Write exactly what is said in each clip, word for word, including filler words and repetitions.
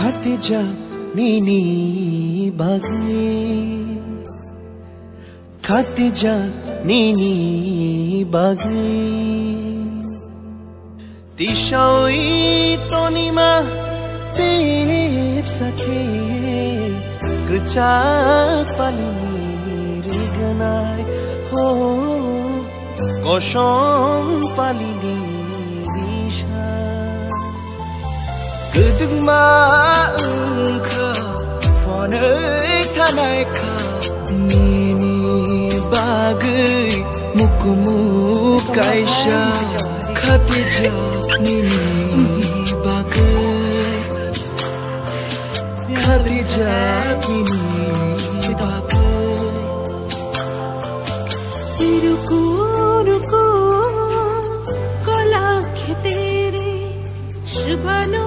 Khatijak nini bagwi, khatijak nini bagwi. Tisaui tonima tepsa khe, kwchak palini rignai ho, kosom palini risa. Kwdwkma wngkha, phonwi thanai kha, nini bagwi mukmuk kaisa. Khatijak nini bagwi, khatijak nini bagwi. Ruko, ruko, gola khe tere, shubano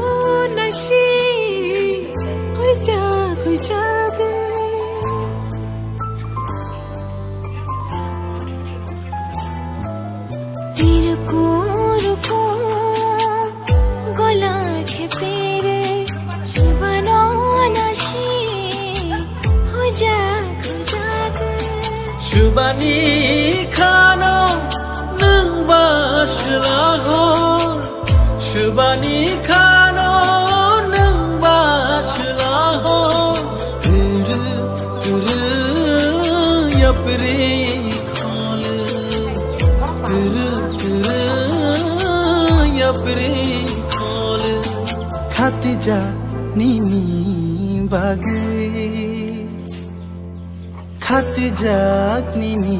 nashi, hoi ja, hoi ja de. Ruko, ruko, gola khe tere, shubano nashi, hoi ja, hoi ja de. Shubani khano nwng ba sla hor, shubani khano nwng ba sla hor. Turu, turu, yapri khole, turu, turu, yapri khole. Khatijak nini bagwi, khatijak nini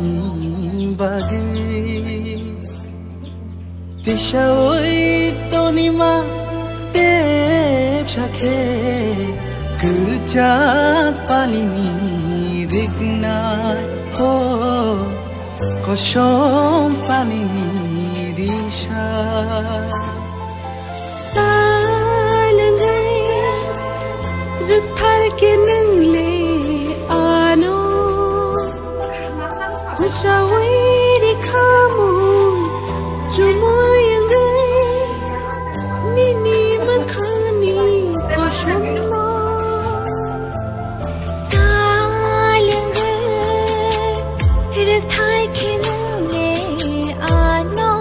bagwi. Tisaui tonima tepsa khe, kwchak palini rignai ho, kosom palini risa. Talangwi rwkthar khe nwng le ano. Huchawi rikhamu chumui wngwi nini mwkhangni kosomno. Talangwi rwkthar khe nwng le ano.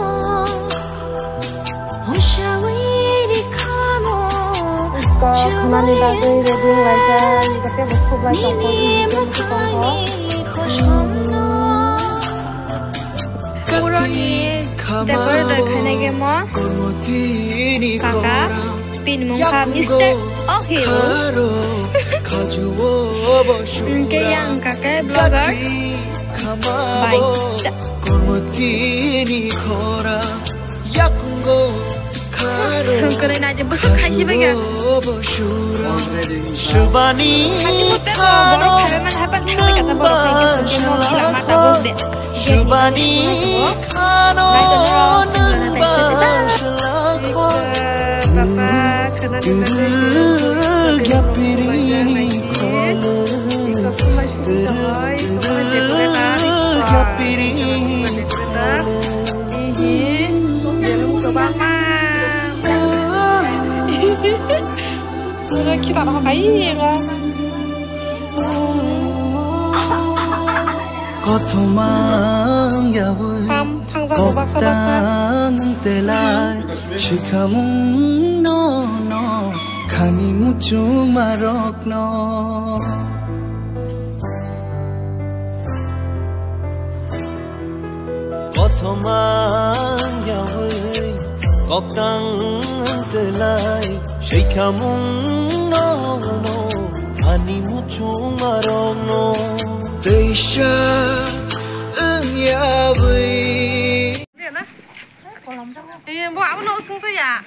Kok khwnani bagwi ready wnglaijak, tei bo sublai tongkha, video tongkha. Puroni decorator khainai khe mo kaka, bini mung kha Mister Ohil. Hwnkhe yang kaka vlogger bai. Songkrai naidi bwswk khaisi bai ya. Sati bo tebo borok phaibai mani hapan thangbai kata borok hai khe songkhe mo khela mata bok de. Naito norok songkrai naidi sati da. Papa khwnani bagwi songkhe. Ihi, belum coba mah. Udah kita tahu kayak ini. Kothomang yawi. Pam, pangsa, baksa, baksa. Koktang telai, shikhamung no no, khani muchung marok no. Kothomang yawi, koktang telai, shikhamung no no, ani muchung marok no. Teisa wng yawi. Iya, bo abo no sung saya.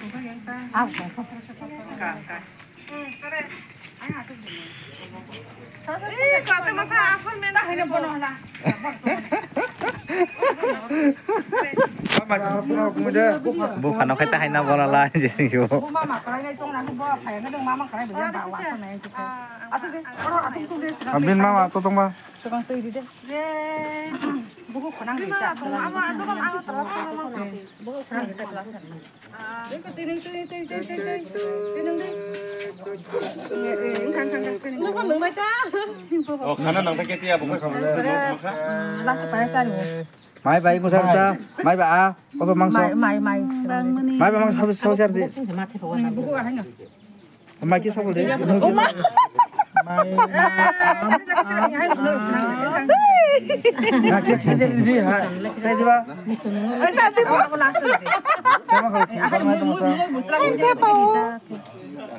Buphano khai ta haina bola la je yo. Abin mama to tongba. Oh, khana nang ta ketiya bo kha. Mai bai musar ta, mai ba a, koso mangso. Mai, mai, mai. Mai ba mangso sabo sabo sar di. Mai ki sabo de. Na ke kide di ha. Sai di ba. Sama kau.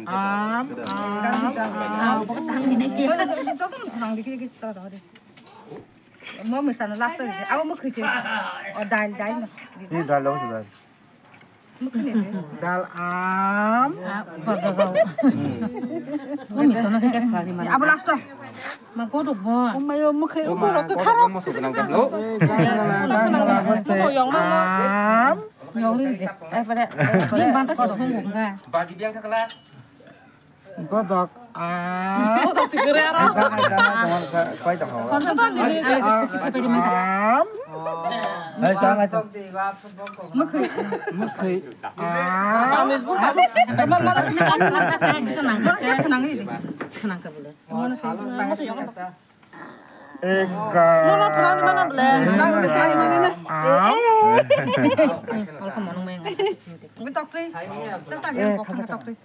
Am, am, am. Mo misa no last. Abo mo khoi. O dal dal. Ni dal lo dal. Dal am. Mo misto no khe sari ma. Abo last. Ma godok bo. O mayo mo khe ko rok kharo. Am. Yong ri de. Ai pare. Bing banta sis hong ga. Baji biang thakla. Godok. Ah. Godok si gere ara. Sana sana teman sa koi tak hawa. Konto to ni ni. Am. Hai sana to. Mukhui. Mukhui. Ah. Sama ibu sama. Mana mana ini asal tak kayak gitu nang. Nang ini. Nang ke boleh. Ega. Nono phwrwngni mano ble. Nang ni sari mani na. Ah. Alko monong meng. Ini tok twi. Sa sa ge kok na tok twi.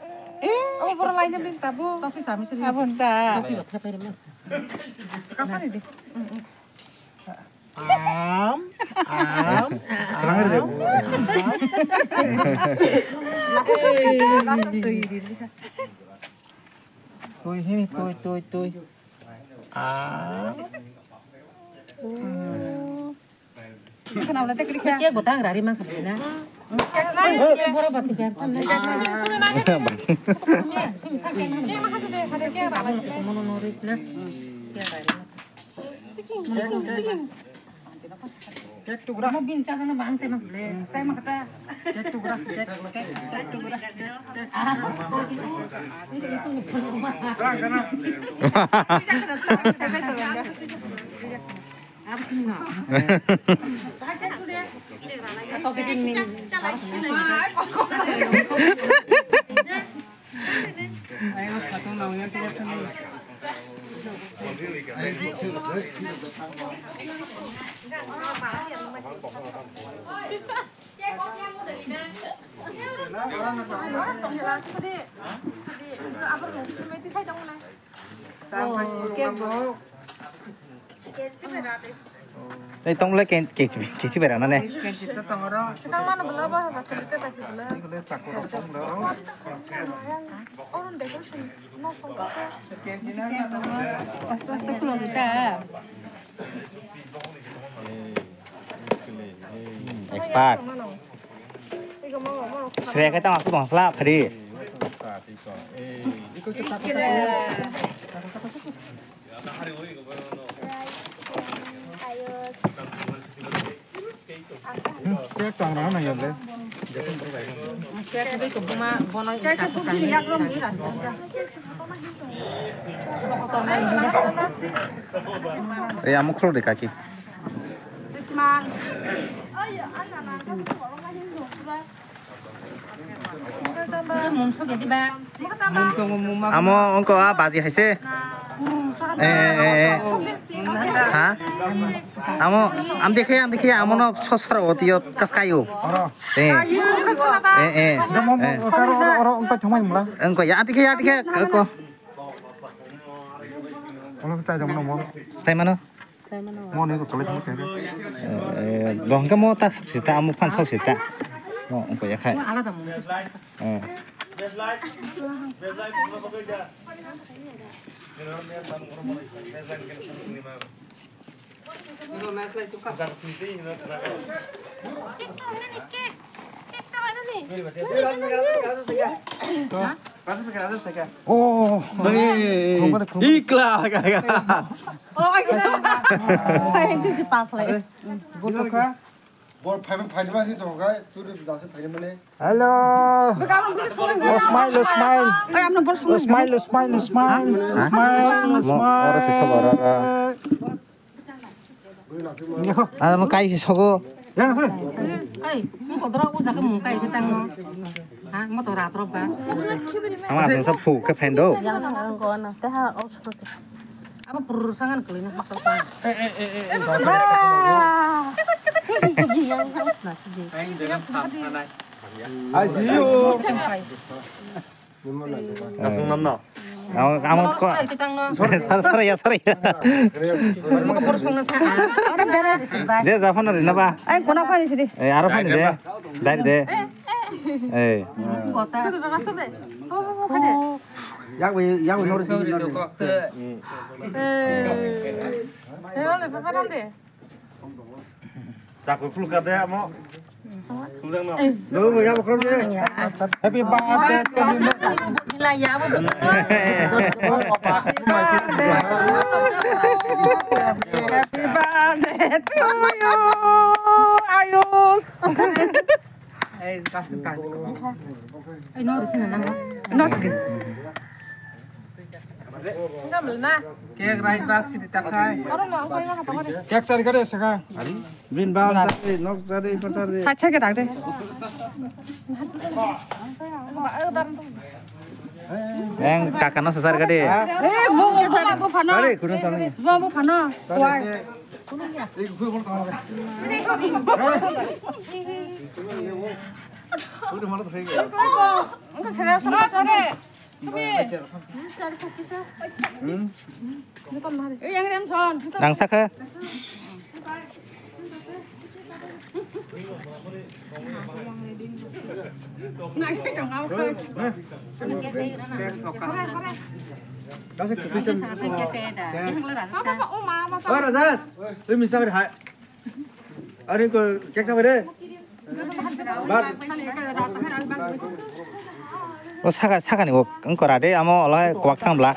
Eh. Oh, boro lain jam din tabu. Tok twi sami sini. Abon ta. Tok twi baksa pere meng. Kapan ini? Am. Am. Langir de. Langsung kata, langsung twi di. Tui hi, tui, tui, tui. Ah. Kenapa nanti klik ya? Kek botang rari mang khamina. Kek lain. Bora bati kan. Sumi tak kan. Kek makasih deh, ada kek apa? Mono norit na. Kek rari. Kek tugra. Mo bin cha jana bang chai mak ble. Chai mak ta. Kek tugra. Kek, kek, kek tugra. Ah, itu, itu. Rang sana. Apa sih, Mak? Atau kita ini. Tei tong le ken-, kechi, kechi bera na ne? Nang mano bela ba, ba sini te ba sini bela. Orang decoration no song. Aste aste kulo kita. Expert. Sre khe tang asuk tong sla phari. Cake tong rw nang yog le. Cake twi kubuma bono. Ei, amo khuluk de kaki. Amo ongko a baji hai se. Eh, eh, eh. Ha? Amo, am dekhe, am dekhe, amo no sosor o tiyo kaskayo. Eh. Eh, eh. Ongko ya, am dekhe, am dekhe, ko. Sai mano. Mo ni ko college mo kaya. Eh, bo hingke mo ta sok sita, amo phan sok sita. Mo ongko ya khai. Alada mo. Eh. Oh, ikla. Oh, itu si paple. Bor phaiman phailima si tongkha, turi dasi phailima le. Hello. Oh, smile, oh, smile. Oh, smile, oh, smile, oh, smile, oh, smile, oh, smile. Oro si sobo, oro, oro. Ano kai si sogo. Ai, mo kodro o jaga mo kai kita mo. Ha, motor rat rok ba. Ama aswk sa phu khe phen do. Yang sa ang ko na. Te ha, oh, suruh te. Abo purur sangan kali na, motor sangan. Yang sa na sige. Ai, si yo. Asung nam no. Amo, amo ko. Sorry, sorry, ya, sorry. Ora bera. Je, ja phano rina ba. Ai, kona phani sidi. Eh, aro phani de. Dari de. Eh. Kota. Sudah bebas sudah. Oh, oh, oh, kada. Yak bai, yak bai, nor sidi, nor sidi. Eh. Eh, ole, papa, nande. Chakul khuluk ka de amo. Khuluk no. Lo, ya, bakram de. Happy birthday to you. Gila ya, abo betul. Happy birthday to you, Ayush. Eh, kasih kasih. Eh, no, di sini nama. No, di sini. Cake rai bak sidi takhai. Cake sari kare saka. Bin bal sari, nok sari, pat sari. Sacha ke dak de. Yang kakak no sasar kade. Eh, bu bu phano. Sari, kuno sari. Bu bu phano. Wai. Ang sakha. Oi, Rajesh, tui misa bai hai. Ari ko cake sa bai re. Bat. O saka, saka ni o, ang kora de, amo olai kwak thang bla.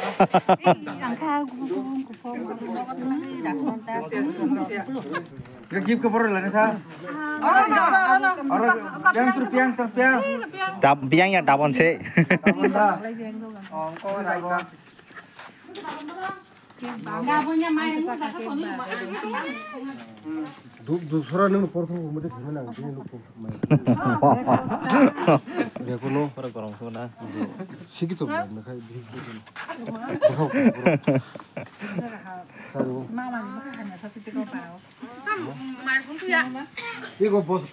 Gift ko boro lani sa. Aro, piang tur piang tur piang. Dab, biang ya dabon se. Dabon da. Oh, ko rai ba. Du-, dusra nung por thung mode thangna nang, bini lukung. Rekuno. Pura gorong suna. Sigi to na khai bini. Saru. Iko boss.